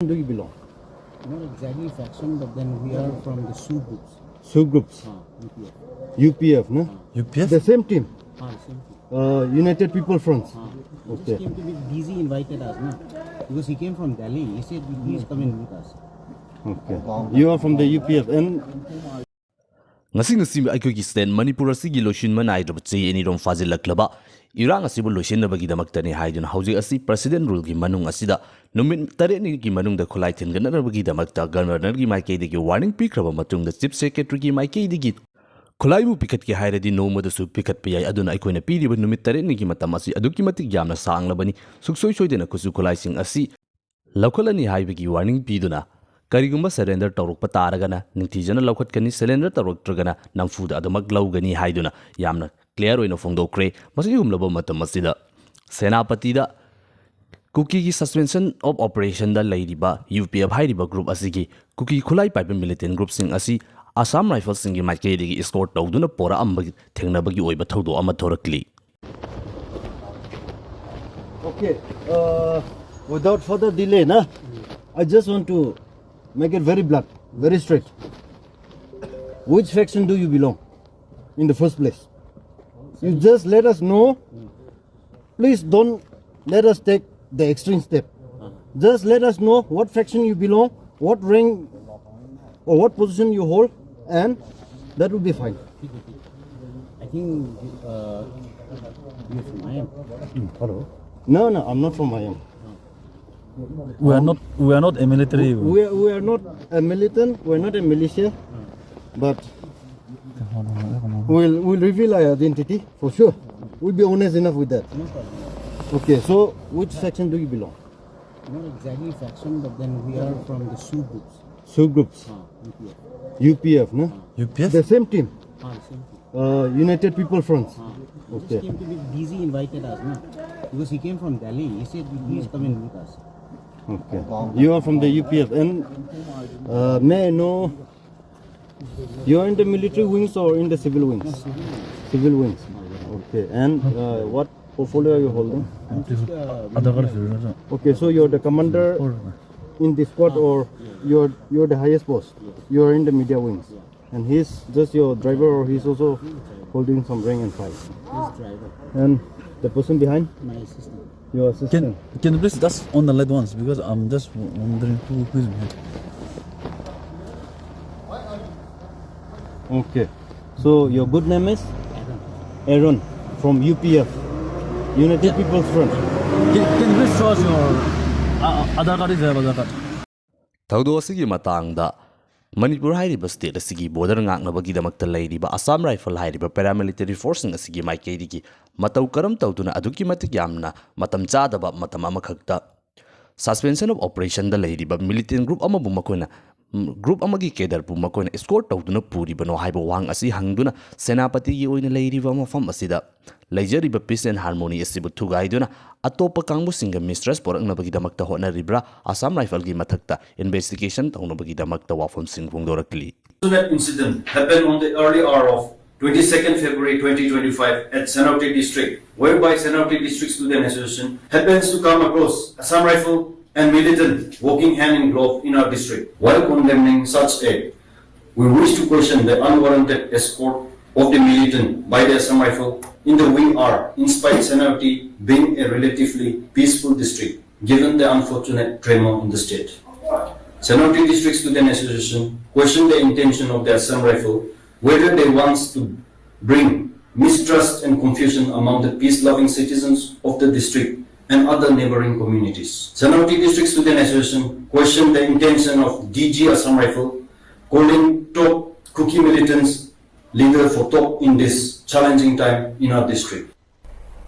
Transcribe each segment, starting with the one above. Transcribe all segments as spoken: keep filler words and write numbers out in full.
do you belong? Not exactly faction, but then we are from the SoO groups. SoO groups. Ah, U P F. U P F, no? U P F? The same team. Ah, same thing. Uh, United People Fronts. Ah. Okay. Just came to be busy invited us, no? Because he came from Delhi. He said, please come and meet us. Okay. You are from the U P F. And ꯉꯁꯤ ꯉꯁꯤ ꯑꯩꯈꯣꯏꯒꯤ state Manipur ꯑꯁꯤꯒꯤ ꯂꯣꯏꯁꯤꯟꯕ ꯅꯥꯏꯗ꯭ꯔꯕ ꯆꯍꯤ ꯑꯅꯤꯔꯣꯝ ꯐꯥꯖꯤꯜꯂꯛꯂꯕ ꯏꯔꯥꯡ ꯑꯁꯤꯕꯨ ꯂꯣꯏꯁꯤꯟꯅꯕꯒꯤꯗꯃꯛꯇꯅꯤ ꯍꯥꯏꯗꯨꯅ ꯍꯧꯖꯤꯛ ꯑꯁꯤ ꯄ꯭ꯔꯁꯤꯗꯦꯟ ꯔꯨꯜꯒꯤ ꯃꯅꯨꯡ ꯑꯁꯤꯗ ꯅꯨꯃꯤꯠ ꯇꯔꯦꯠꯅꯤꯒꯤ ꯃꯅꯨꯡꯗ ꯈꯨꯠꯂꯥꯏ ꯊꯤꯟꯒꯠꯅꯅꯕꯒꯤꯗꯃꯛꯇ ꯒꯕꯔꯅꯔꯒꯤ ꯃꯥꯏꯀꯩꯗꯒꯤ ꯋꯥꯔꯅꯤꯡ ꯄꯤꯈ꯭ꯔꯕ ꯃꯇꯨꯡꯗ ꯆꯤꯐ ꯁꯦꯀ꯭ꯔꯦꯇꯔꯤꯒꯤ ꯃꯥꯏꯀꯩꯗꯒꯤ ꯈꯨꯠꯂꯥꯏꯕꯨ ꯄꯤꯈꯠꯀꯦ ꯍꯥꯏꯔꯗꯤ ꯅꯣꯡꯃꯗꯁꯨ ꯄꯤꯈꯠꯄ ꯌꯥꯏ꯫ ꯑꯗꯨꯅ ꯑꯩꯈꯣꯏꯅ ꯄꯤꯔꯤꯕ ꯅꯨꯃꯤꯠ ꯇꯔꯦꯠꯅꯤꯒꯤ ꯃꯇꯝ ꯑꯁꯤ ꯑꯗꯨꯛꯀꯤ ꯃꯇꯤꯛ ꯌꯥꯝꯅ ꯁꯥꯡꯂꯕꯅꯤ꯫ ꯁꯨꯡꯁꯣꯏ ꯁꯣꯏꯗꯅ ꯈꯨꯠꯁꯨ ꯈꯨꯠꯂꯥꯏꯁꯤꯡ ꯑꯁꯤ ꯂꯧꯈꯠꯂꯅꯤ ꯍꯥꯏꯕꯒꯤ ꯋꯥꯔꯅꯤꯡ ꯄꯤꯗꯨꯅ ꯀꯔꯤꯒꯨꯝꯕ ꯁꯔꯦꯟꯗꯔ ꯇꯧꯔꯛꯄ ꯇꯥꯔꯒꯅ ꯅꯤꯡꯊꯤꯖꯅ ꯂꯧꯈꯠꯀꯅꯤ꯫ ꯁꯔꯦꯟꯗꯔ ꯇꯧꯔꯛꯇ꯭ꯔꯒꯅ ꯅꯝꯐꯨꯗ ꯑꯗꯨꯃꯛ ꯂꯧꯒꯅꯤ ꯍꯥꯏꯗꯨꯅ ꯌꯥꯝꯅ ꯀ꯭ꯂꯤꯌꯥꯔ ꯑꯣꯏꯅ ꯐꯣꯡꯗꯣꯛꯈ꯭ꯔꯦ꯫ ꯃꯁꯤꯒꯨꯝꯂꯕ ꯃꯇꯝ ꯑꯁꯤꯗ ꯁꯦꯅꯥꯄꯇꯤꯗ ꯀꯨꯀꯤꯒꯤ ꯁꯁꯄꯦꯟꯁꯟ ꯑꯣꯐ ꯑꯣꯄꯔꯦꯁꯟꯗ ꯂꯩꯔꯤꯕ ꯌꯨ ꯄꯤ ꯑꯦꯐ ꯍꯥꯏꯔꯤꯕ ꯒ꯭ꯔꯨꯞ ꯑꯁꯤꯒꯤ ꯀꯨꯀꯤ ꯈꯨꯠꯂꯥꯏ ꯄꯥꯏꯕ ꯃꯤꯂꯤꯇꯦꯟ ꯒ꯭ꯔꯨꯞꯁꯤꯡ ꯑꯁꯤ ꯑꯁꯥꯝ ꯔꯥꯏꯐꯜꯁꯤꯡꯒꯤ ꯃꯥꯏꯀꯩꯗꯒꯤ ꯏꯁꯀꯣꯔꯠ ꯇꯧꯗꯨꯅ ꯄꯣꯔꯛꯑꯝꯕ ꯊꯦꯡꯅꯕꯒꯤ ꯑꯣꯏꯕ ꯊꯧꯗꯣꯛ ꯑꯃ ꯊꯣꯔꯛꯂꯤ꯫ Okay, uh, without further delay, na, I just want to make it very blunt, very straight. Which faction do you belong in the first place? You just let us know. Please don't let us take the extreme step. Just let us know what faction you belong, what rank or what position you hold, and that will be fine. I think uh, you're from I M. Hello. No, no, I'm not from I M. We are not we are not a military. We are, we are not a militant, we're not a militia, but we'll, we'll reveal our identity for sure. We'll be honest enough with that. No problem. Okay, so which faction do you belong? Not exactly faction, but then we are from the SoO groups. SoO groups. Ah, U P F. U P F, no? U P F? The same team. Ah, same thing. Uh, United People Fronts. Ah. Okay. Just came to be busy invited us, no? Because he came from Delhi. He said, please come and meet us. Okay. You are from the U P F, and uh, may I know you are in the military wings or in the civil wings? Civil wings. Okay. And uh, what portfolio are you holding? I'm just uh, Other girls, you know. Okay, so you're the commander. Or- In the squad, or you're you're the highest boss? You're in the media wings, and he's just your driver, or he's also holding some rank and file? He's driver. And the person behind? My assistant. Your assistant. Can, can you please just on the light once, because I'm just wondering who, who is behind. Okay. So your good name is? Aaron from U P F, United People's Front. Can, can you please show us your uh, Aadhaar card? Is there Aadhaar card? ꯊꯧꯗꯣꯛ ꯑꯁꯤꯒꯤ ꯃꯇꯥꯡꯗ ꯃꯅꯤꯄꯨꯔ ꯍꯥꯏꯔꯤꯕ state ꯑꯁꯤꯒꯤ border ꯉꯥꯛꯅꯕꯒꯤꯗꯃꯛꯇ ꯂꯩꯔꯤꯕ Assam rifle ꯍꯥꯏꯔꯤꯕ paramilitary ꯐꯣꯔꯁꯁꯤꯡ ꯑꯁꯤꯒꯤ ꯃꯥꯏꯀꯩꯗꯒꯤ ꯃꯇꯧ ꯀꯔꯝ ꯇꯧꯗꯨꯅ ꯑꯗꯨꯛꯀꯤ ꯃꯇꯤꯛ ꯌꯥꯝꯅ ꯃꯇꯝ ꯆꯥꯗꯕ ꯃꯇꯝ ꯑꯃꯈꯛꯇ suspension of operationꯗ ꯂꯩꯔꯤꯕ militant group ꯑꯃꯕꯨ ꯃꯈꯣꯏꯅ, ꯎꯝ, group ꯑꯃꯒꯤ cadreꯕꯨ ꯃꯈꯣꯏꯅ escort ꯇꯧꯗꯨꯅ ꯄꯨꯔꯤꯕꯅꯣ ꯍꯥꯏꯕ ꯋꯥꯍꯪ ꯑꯁꯤ ꯍꯪꯗꯨꯅ ꯁꯦꯅꯥꯄꯇꯤꯒꯤ ꯑꯣꯏꯅ ꯂꯩꯔꯤꯕ ꯃꯐꯝ ꯑꯁꯤꯗ ꯂꯩꯖꯔꯤꯕ peace and harmony ꯑꯁꯤꯕꯨ ꯊꯨꯒꯥꯏꯗꯨꯅ ꯑꯇꯣꯞꯄ ꯀꯥꯡꯕꯨꯁꯤꯡꯒ mistrust ꯄꯣꯔꯛꯅꯕꯒꯤꯗꯃꯛꯇ ꯍꯣꯠꯅꯔꯤꯕ꯭ꯔꯥ ꯑꯁꯥꯝ ꯔꯥꯏꯐꯜꯒꯤ ꯃꯊꯛꯇ investigation ꯇꯧꯅꯕꯒꯤꯗꯃꯛꯇ ꯋꯥꯐꯝꯁꯤꯡ ꯐꯣꯡꯗꯣꯔꯛꯂꯤ꯫ Unfortunate incident happened on the early hour of twenty-second February twenty twenty-five at Senapati district, whereby Senapati District Student Association happens to come across Assam Rifle and militant working hand in glove in our district. While condemning such act, we wish to question the unwarranted escort of the militant by the Assam Rifle in the wing R, in spite Senapati being a relatively peaceful district, given the unfortunate tremor in the state. Senapati District Student Association questioned the intention of the Assam Rifle, whether they wants to bring mistrust and confusion among the peace-loving citizens of the district and other neighboring communities. Senapati District Student Association questioned the intention of D G Assam Rifle calling top Kuki militants leader for talk in this challenging time in our district.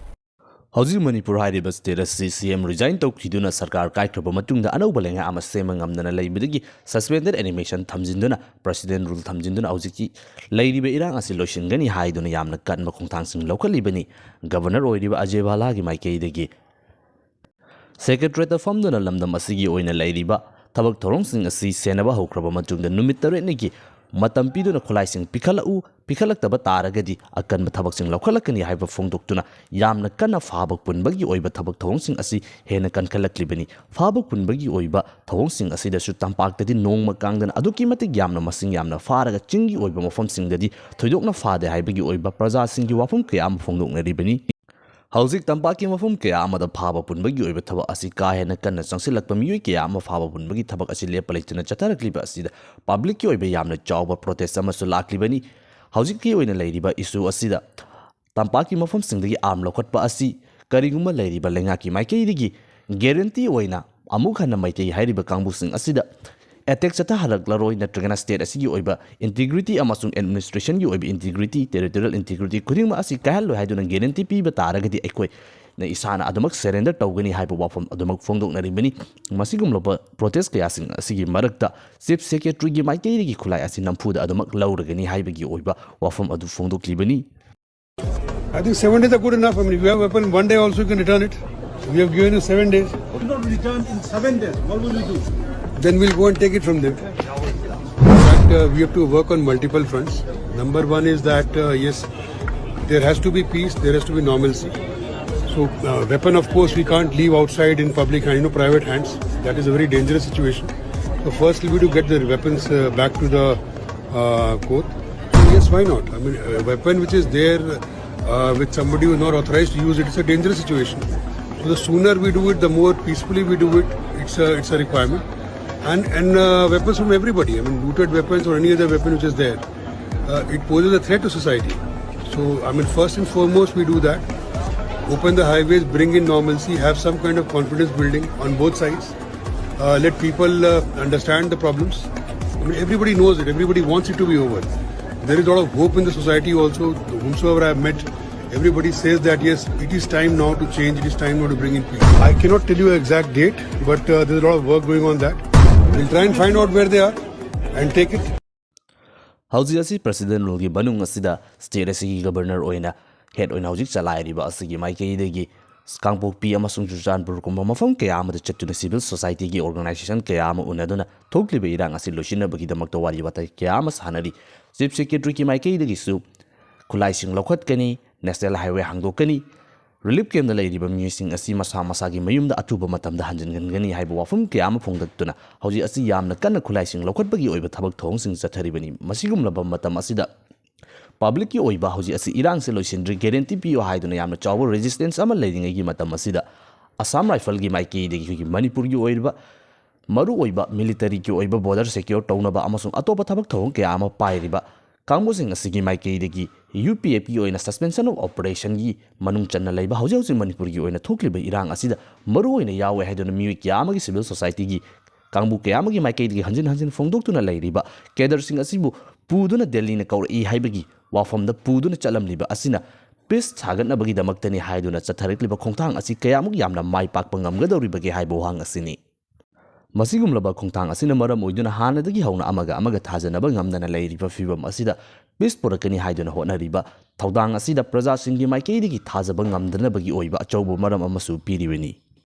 ꯍꯧꯖꯤꯛ ꯃꯅꯤꯄꯨꯔ ꯍꯥꯏꯔꯤꯕ state ꯑꯁꯤ ꯁꯤ M resign ꯇꯧꯈꯤꯗꯨꯅ ꯁꯔꯀꯥꯔ ꯀꯥꯏꯈ꯭ꯔꯕ ꯃꯇꯨꯡꯗ ꯑꯅꯧꯕ ꯂꯩꯉꯥꯛ ꯑꯃ ꯁꯦꯝꯕ ꯉꯝꯗꯅ ꯂꯩꯕꯗꯒꯤ suspended animation ꯊꯝꯖꯤꯟꯗꯨꯅ president rule ꯊꯝꯖꯤꯟꯗꯨꯅ ꯍꯧꯖꯤꯛꯀꯤ ꯂꯩꯔꯤꯕ ꯏꯔꯥꯡ ꯑꯁꯤ ꯂꯣꯏꯁꯤꯟꯒꯅꯤ ꯍꯥꯏꯗꯨꯅ ꯌꯥꯝꯅ ꯀꯟꯕ ꯈꯣꯡꯊꯥꯡꯁꯤꯡ ꯂꯧꯈꯠꯂꯤꯕꯅꯤ꯫ Governor ꯑꯣꯏꯔꯤꯕ ꯑꯖꯦ ꯚꯥꯂꯥꯒꯤ ꯃꯥꯏꯀꯩꯗꯒꯤ Secretariatꯇ ꯐꯝꯗꯨꯅ ꯂꯝꯗꯝ ꯑꯁꯤꯒꯤ ꯑꯣꯏꯅ ꯂꯩꯔꯤꯕ ꯊꯕꯛ ꯊꯧꯔꯝꯁꯤꯡ ꯑꯁꯤ ꯁꯦꯟꯅꯕ ꯍꯧꯈ꯭ꯔꯕ ꯃꯇꯨꯡꯗ ꯅꯨꯃꯤꯠ ꯇꯔꯦꯠꯅꯤꯒꯤ ꯃꯇꯝ ꯄꯤꯗꯨꯅ ꯈꯨꯠꯂꯥꯏꯁꯤꯡ ꯄꯤꯈꯠꯂꯛꯎ, ꯄꯤꯈꯠꯂꯛꯇꯕ ꯇꯥꯔꯒꯗꯤ ꯑꯀꯟꯕ ꯊꯕꯛꯁꯤꯡ ꯂꯧꯈꯠꯂꯛꯀꯅꯤ ꯍꯥꯏꯕ ꯐꯣꯡꯗꯣꯛꯇꯨꯅ ꯌꯥꯝꯅ ꯀꯟꯅ ꯐꯥꯕ ꯄꯨꯟꯕꯒꯤ ꯑꯣꯏꯕ ꯊꯕꯛ ꯊꯧꯑꯣꯡꯁꯤꯡ ꯑꯁꯤ ꯍꯦꯟꯅ ꯀꯟꯈꯠꯂꯛꯂꯤꯕꯅꯤ꯫ ꯐꯥꯕ ꯄꯨꯟꯕꯒꯤ ꯑꯣꯏꯕ ꯊꯧꯑꯣꯡꯁꯤꯡ ꯑꯁꯤꯗꯁꯨ ꯇꯝꯄꯥꯛꯇꯗꯤ ꯅꯣꯡꯃ ꯀꯥꯡꯗꯅ ꯑꯗꯨꯛꯀꯤ ꯃꯇꯤꯛ ꯌꯥꯝꯅ ꯃꯁꯤꯡ ꯌꯥꯝꯅ ꯐꯥꯔꯒ ꯆꯤꯡꯒꯤ ꯑꯣꯏꯕ ꯃꯐꯝꯁꯤꯡꯗꯗꯤ ꯊꯣꯏꯗꯣꯛꯅ ꯐꯥꯗꯦ ꯍꯥꯏꯕꯒꯤ ꯑꯣꯏꯕ ꯄ꯭ꯔꯖꯥꯁꯤꯡꯒꯤ ꯋꯥꯐꯝ ꯀꯌꯥ ꯑꯃ ꯐꯣꯡꯗꯣꯛꯅꯔꯤꯕꯅꯤ꯫ ꯍꯧꯖꯤꯛ ꯇꯝꯄꯥꯛꯀꯤ ꯃꯐꯝ ꯀꯌꯥ ꯑꯃꯗ ꯐꯥꯕ ꯄꯨꯟꯕꯒꯤ ꯑꯣꯏꯕ ꯊꯕꯛ ꯑꯁꯤ ꯀꯥ ꯍꯦꯟꯅ ꯀꯟꯅ ꯆꯪꯁꯤꯜꯂꯛꯄ, ꯃꯤꯑꯣꯏ ꯀꯌꯥ ꯑꯃ ꯐꯥꯕ ꯄꯨꯟꯕꯒꯤ ꯊꯕꯛ ꯑꯁꯤ ꯂꯦꯞꯄ ꯂꯩꯇꯅ ꯆꯠꯊꯔꯛꯂꯤꯕ ꯑꯁꯤꯗ ꯄꯕ꯭ꯂꯤꯛꯀꯤ ꯑꯣꯏꯕ ꯌꯥꯝꯅ ꯆꯥꯎꯕ ꯄ꯭ꯔꯣꯇꯦꯁ ꯑꯃꯁꯨ ꯂꯥꯛꯂꯤꯕꯅꯤ꯫ ꯍꯧꯖꯤꯛꯀꯤ ꯑꯣꯏꯅ ꯂꯩꯔꯤꯕ ꯏꯁꯨ ꯑꯁꯤꯗ ꯇꯝꯄꯥꯛꯀꯤ ꯃꯐꯝꯁꯤꯡꯗꯒꯤ ꯑꯥꯔꯝ ꯂꯧꯈꯠꯄ ꯑꯁꯤ ꯀꯔꯤꯒꯨꯝꯕ ꯂꯩꯔꯤꯕ ꯂꯩꯉꯥꯛꯀꯤ ꯃꯥꯏꯀꯩꯗꯒꯤ ꯒꯦꯔꯦꯟꯇꯤ ꯑꯣꯏꯅ ꯑꯃꯨꯛ ꯍꯟꯅ ꯃꯩꯇꯩ ꯍꯥꯏꯔꯤꯕ ꯀꯥꯡꯕꯨꯁꯤꯡ ꯑꯁꯤꯗ ꯑꯦꯇꯦꯛ ꯆꯠꯊꯍꯜꯂꯛꯂꯔꯣꯏ, ꯅꯠꯇ꯭ꯔꯒꯅ ꯁ꯭ꯇꯦꯠ ꯑꯁꯤꯒꯤ ꯑꯣꯏꯕ ꯏꯟꯇꯤꯒ꯭ꯔꯤꯇꯤ ꯑꯃꯁꯨꯡ ꯑꯦꯗꯃꯤꯅꯤꯁꯇ꯭ꯔꯦꯁꯟꯒꯤ ꯑꯣꯏꯕ ꯏꯟꯇꯤꯒ꯭ꯔꯤꯇꯤ, ꯇꯦꯔꯤꯇꯣꯔꯤꯌꯦꯜ ꯏꯟꯇꯤꯒ꯭ꯔꯤꯇꯤ ꯈꯨꯗꯤꯡꯃꯛ ꯑꯁꯤ ꯀꯥꯏꯍꯜꯂꯣꯏ ꯍꯥꯏꯗꯨꯅ ꯒꯦꯔꯦꯟꯇꯤ ꯄꯤꯕ ꯇꯥꯔꯒꯗꯤ ꯑꯩꯈꯣꯏꯅ ꯏꯁꯥꯅ ꯑꯗꯨꯃꯛ ꯁꯔꯦꯟꯗꯔ ꯇꯧꯒꯅꯤ ꯍꯥꯏꯕ ꯋꯥꯐꯝ ꯑꯗꯨꯃꯛ ꯐꯣꯡꯗꯣꯛꯅꯔꯤꯕꯅꯤ꯫ ꯃꯁꯤꯒꯨꯝꯂꯕ ꯄ꯭ꯔꯣꯇꯦꯁ ꯀꯌꯥꯁꯤꯡ ꯑꯁꯤꯒꯤ ꯃꯔꯛꯇ ꯆꯤꯐ ꯁꯦꯀ꯭ꯔꯦꯇꯔꯤꯒꯤ ꯃꯥꯏꯀꯩꯗꯒꯤ ꯈꯨꯠꯂꯥꯏ ꯑꯁꯤ ꯅꯝꯐꯨꯗ ꯑꯗꯨꯃꯛ ꯂꯧꯔꯒꯅꯤ ꯍꯥꯏꯕꯒꯤ ꯑꯣꯏꯕ ꯋꯥꯐꯝ ꯑꯗꯨ ꯐꯣꯡꯗꯣꯛꯂꯤꯕꯅꯤ꯫ I think seven days are good enough. I mean, if you have a weapon, one day also you can return it. We have given you seven days. If not returned in seven days, what will you do? Then we'll go and take it from them. In fact, uh, we have to work on multiple fronts. Number one is that, uh, yes, there has to be peace, there has to be normalcy. So, uh, weapon, of course, we can't leave outside in public hand, you know, private hands. That is a very dangerous situation. So, first, we to get the weapons uh, back to the uh, court. So, yes, why not? I mean, a weapon which is there uh, with somebody who is not authorized to use it, it's a dangerous situation. So, the sooner we do it, the more peacefully we do it, it's a, it's a requirement. And, and uh, weapons from everybody, I mean, looted weapons or any other weapon which is there, uh, it poses a threat to society. So, I mean, first and foremost, we do that. Open the highways, bring in normalcy, have some kind of confidence building on both sides. Uh, let people uh, understand the problems. I mean, everybody knows it, everybody wants it to be over. There is a lot of hope in the society also. Whomsoever I have met, everybody says that yes, it is time now to change, it is time now to bring in peace. I cannot tell you an exact date, but uh, there's a lot of work going on that. We'll try and find out where they are and take it. ꯍꯧꯖꯤꯛ ꯑꯁꯤ president ꯔꯨꯜꯒꯤ ꯃꯅꯨꯡ ꯑꯁꯤꯗ state ꯑꯁꯤꯒꯤ governor ꯑꯣꯏꯅ head ꯑꯣꯏꯅ ꯍꯧꯖꯤꯛ ꯆꯂꯥꯏꯔꯤꯕ ꯑꯁꯤꯒꯤ ꯃꯥꯏꯀꯩꯗꯒꯤ ꯀꯥꯡꯄꯣꯛꯄꯤ ꯑꯃꯁꯨꯡ ꯆꯨꯔꯆꯥꯟꯄꯨꯔꯒꯨꯝꯕ ꯃꯐꯝ ꯀꯌꯥ ꯑꯃꯗ ꯆꯠꯇꯨꯅ civil society ꯒꯤ organization ꯀꯌꯥ ꯑꯃ ꯎꯅꯗꯨꯅ ꯊꯣꯛꯂꯤꯕ ꯏꯔꯥꯡ ꯑꯁꯤ ꯂꯣꯏꯁꯤꯟꯅꯕꯒꯤꯗꯃꯛꯇ ꯋꯥꯔꯤ ꯋꯥꯇꯥꯏ ꯀꯌꯥ ꯑꯃ ꯁꯥꯟꯅꯔꯤ꯫ Chief Secretary ꯒꯤ ꯃꯥꯏꯀꯩꯗꯒꯤꯁꯨ ꯈꯨꯠꯂꯥꯏꯁꯤꯡ ꯂꯧꯈꯠꯀꯅꯤ, National Highway ꯍꯥꯡꯗꯣꯛꯀꯅꯤ, relief camp ꯇ ꯂꯩꯔꯤꯕ ꯃꯤꯑꯣꯏꯁꯤꯡ ꯑꯁꯤ ꯃꯁꯥ ꯃꯁꯥꯒꯤ ꯃꯌꯨꯝꯗ ꯑꯊꯨꯕ ꯃꯇꯝꯗ ꯍꯟꯖꯤꯟꯍꯟꯒꯅꯤ ꯍꯥꯏꯕ ꯋꯥꯐꯝ ꯀꯌꯥ ꯑꯃ ꯐꯣꯡꯗꯣꯛꯇꯨꯅ ꯍꯧꯖꯤꯛ ꯑꯁꯤ ꯌꯥꯝꯅ ꯀꯟꯅ ꯈꯨꯠꯂꯥꯏꯁꯤꯡ ꯂꯧꯈꯠꯄꯒꯤ ꯑꯣꯏꯕ ꯊꯕꯛ ꯊꯧꯑꯣꯡꯁꯤꯡ ꯆꯠꯊꯔꯤꯕꯅꯤ꯫ ꯃꯁꯤꯒꯨꯝꯂꯕ ꯃꯇꯝ ꯑꯁꯤꯗ public ꯀꯤ ꯑꯣꯏꯕ ꯍꯧꯖꯤꯛ ꯑꯁꯤ ꯏꯔꯥꯡꯁꯦ ꯂꯣꯏꯁꯤꯟꯗ꯭ꯔꯤ, guarantee ꯄꯤꯌꯨ ꯍꯥꯏꯗꯨꯅ ꯌꯥꯝꯅ ꯆꯥꯎꯕ resistance ꯑꯃ ꯂꯩꯔꯤꯉꯩꯒꯤ ꯃꯇꯝ ꯑꯁꯤꯗ Assam Rifle ꯒꯤ ꯃꯥꯏꯀꯩꯗꯒꯤ ꯑꯩꯈꯣꯏꯒꯤ ꯃꯅꯤꯄꯨꯔꯒꯤ ꯑꯣꯏꯔꯤꯕ ꯃꯔꯨꯑꯣꯏꯕ military ꯒꯤ ꯑꯣꯏꯕ border secure ꯇꯧꯅꯕ ꯑꯃꯁꯨꯡ ꯑꯇꯣꯞꯄ ꯊꯕꯛ ꯊꯧꯔꯝ ꯀꯌꯥ ꯑꯃ ꯄꯥꯏꯔꯤꯕ ꯀꯥꯡꯕꯨꯁꯤꯡ ꯑꯁꯤꯒꯤ ꯃꯥꯏꯀꯩꯗꯒꯤ U P F ꯀꯤ ꯑꯣꯏꯅ suspension of operation ꯒꯤ ꯃꯅꯨꯡ ꯆꯟꯅ ꯂꯩꯕ ꯍꯧꯖꯤꯛ ꯍꯧꯖꯤꯛ ꯃꯅꯤꯄꯨꯔꯒꯤ ꯑꯣꯏꯅ ꯊꯣꯛꯂꯤꯕ ꯏꯔꯥꯡ ꯑꯁꯤꯗ ꯃꯔꯨꯑꯣꯏꯅ ꯌꯥꯎꯋꯦ ꯍꯥꯏꯗꯨꯅ ꯃꯤꯑꯣꯏ ꯀꯌꯥ ꯑꯃꯒꯤ civil society ꯒꯤ ꯀꯥꯡꯕꯨ ꯀꯌꯥ ꯑꯃꯒꯤ ꯃꯥꯏꯀꯩꯗꯒꯤ ꯍꯟꯖꯤꯟ ꯍꯟꯖꯤꯟ ꯐꯣꯡꯗꯣꯛꯇꯨꯅ ꯂꯩꯔꯤꯕ cadre ꯁꯤꯡ ꯑꯁꯤꯕꯨ ꯄꯨꯗꯨꯅ ꯗꯦꯜꯂꯤꯅ ꯀꯧꯔꯛꯏ ꯍꯥꯏꯕꯒꯤ ꯋꯥꯐꯝꯗ ꯄꯨꯗꯨꯅ ꯆꯠꯂꯝꯂꯤꯕ ꯑꯁꯤꯅ peace ꯁꯥꯒꯠꯅꯕꯒꯤꯗꯃꯛꯇꯅꯤ ꯍꯥꯏꯗꯨꯅ ꯆꯠꯊꯔꯛꯂꯤꯕ ꯈꯣꯡꯊꯥꯡ ꯑꯁꯤ ꯀꯌꯥꯃꯨꯛ ꯌꯥꯝꯅ ꯃꯥꯏ ꯄꯥꯛꯄ ꯉꯝꯒꯗꯧꯔꯤꯕꯒꯦ ꯍꯥꯏꯕ ꯋꯥꯍꯪ ꯑꯁꯤꯅꯤ꯫ ꯃꯁꯤꯒꯨꯝꯂꯕ ꯈꯣꯡꯊꯥꯡ ꯑꯁꯤꯅ ꯃꯔꯝ ꯑꯣꯏꯗꯨꯅ ꯍꯥꯟꯅꯗꯒꯤ ꯍꯧꯅ ꯑꯃꯒ ꯑꯃꯒ ꯊꯥꯖꯅꯕ ꯉꯝꯗꯅ ꯂꯩꯔꯤꯕ ꯐꯤꯕꯝ ꯑꯁꯤꯗ peace ꯄꯨꯔꯛꯀꯅꯤ ꯍꯥꯏꯗꯨꯅ ꯍꯣꯠꯅꯔꯤꯕ ꯊꯧꯗꯥꯡ ꯑꯁꯤꯗ ꯄ꯭ꯔꯖꯥꯁꯤꯡꯒꯤ ꯃꯥꯏꯀꯩꯗꯒꯤ ꯊꯥꯖꯕ ꯉꯝꯗꯅꯕꯒꯤ ꯑꯣꯏꯕ ꯑꯆꯧꯕ ꯃꯔꯝ ꯑꯃꯁꯨ ꯄꯤꯔꯤꯕꯅꯤ꯫